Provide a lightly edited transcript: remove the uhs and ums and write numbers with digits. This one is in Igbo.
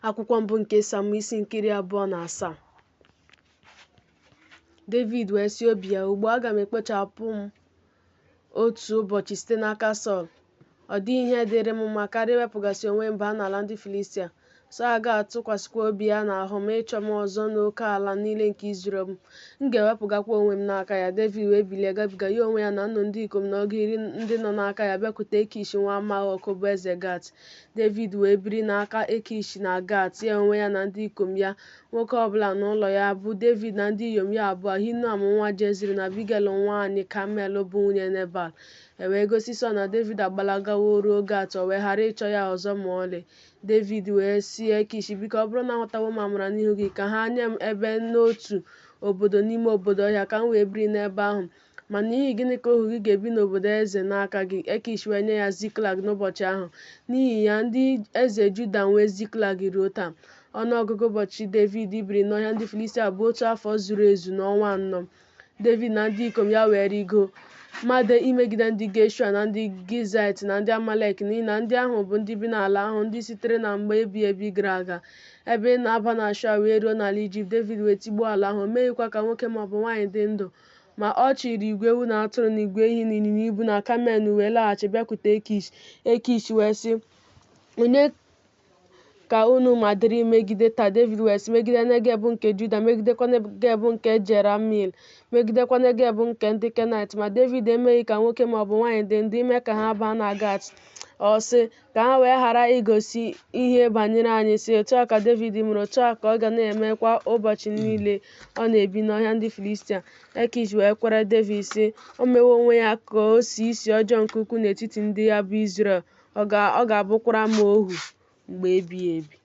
Akwụkwọ mbụ nke Samuel isi nke 27. Devid wee sị obi ya, Ugbu a aga m ekpochapụ m otu ụbọchị site n'aka Sọl. Ọ dịghị ihe dịịrị m mma karịa iwepụgasị onwe m baa n'ala ndị Filistia. Sọl agaghị atụkwasịkwa obi ya n'ahụ m ịchọ m ọzọ n'oke ala niile nke Izrel, m ga-ewepụgakwa onwe m n'aka ya. Devid wee bilie gabiga, ya onwe ya na nnu ndị ikom na ọgụ iri ndị nọ n'aka ya, bịakwute Ekish nwa Maok, bụ eze Gat. Devid wee biri n'aka Ekish na Gat, ya onwe ya na ndị ikom ya, nwoke ọ bụla n'ụlọ ya, bụ Devid na ndị inyom ya abụọ, Ahinoam nwa Jezril na Abigel nwaanyị Kamel bụ nwunye Nebal. E wee gosi Sọl na Devid agbalagawo ruo Gat, o wee ghara ịchọ ya ọzọ ma ọlị. Devid wee sị Ekish, Biko, ọ bụrụ na ahụtawo m amara n'ihu gị, ka ha nye m ebe n'otu obodo n'ime obodo ọhịa, ka m wee biri n'ebe ahụ. Ma n'ihi gịnị ka ohu gị ga-ebi n'obodo eze n'aka gị? Ekish wee nye ya Ziklag n'ụbọchị ahụ. N'ihi ya, ndị eze Juda nwe Ziklag ruo taa. Ọnụ ọgụgụ ụbọchị Devid biri n'ọhịa ndị Filistia bụ otu afọ zuru ezu na ọnwa anọ. Devid na ndị ikom ya wee rịgoo, made imegide ndị Geshua na ndị Gizaịt na ndị Amalek, n'ihi na ndị ahụ bụ ndị bi n'ala ahụ, ndị sitere na mgbe ebighị ebi gara aga, ebe ị na-aba na Shua wee ruo n'ala Ijipt. Devid wee tigbuo ala ahụ, o meghịkwa ka nwoke ma ọ bụ nwaanyị dị ndụ. Ma ọ chịịrị igwe ewu na atụrụ na igwe ehi na ịnyịnya ibu na kamel na uwe laghachi bịakwute Ekish. Ekish wee sị, Onye ka unu madere imegide taa? Devid wee sị, Megide Negeb nke Juda, megidekwa Negeb nke Jeramiil, megidekwa Negeb nke ndị Kenaịt. Ma Devid emeghị ka nwoke ma ọ bụ nwaanyị dị ndụ ime ka ha baa na Gat. Ọ sị, Ka ha wee ghara igosi ihe banyere anyị, sị, Otu a ka Devid mere, otu a ka ọ ga na-eme kwa ụbọchị niile ọ na-ebi n'ọhịa ndị Filistia. Ekish wee kwere Devid, sị, O mewo onwe ya ka o sie isi ọjọọ nke ukwuu n'etiti ndị ya bụ Izrel, ọ ga-abụkwara m ohu mgbe ebighị ebi.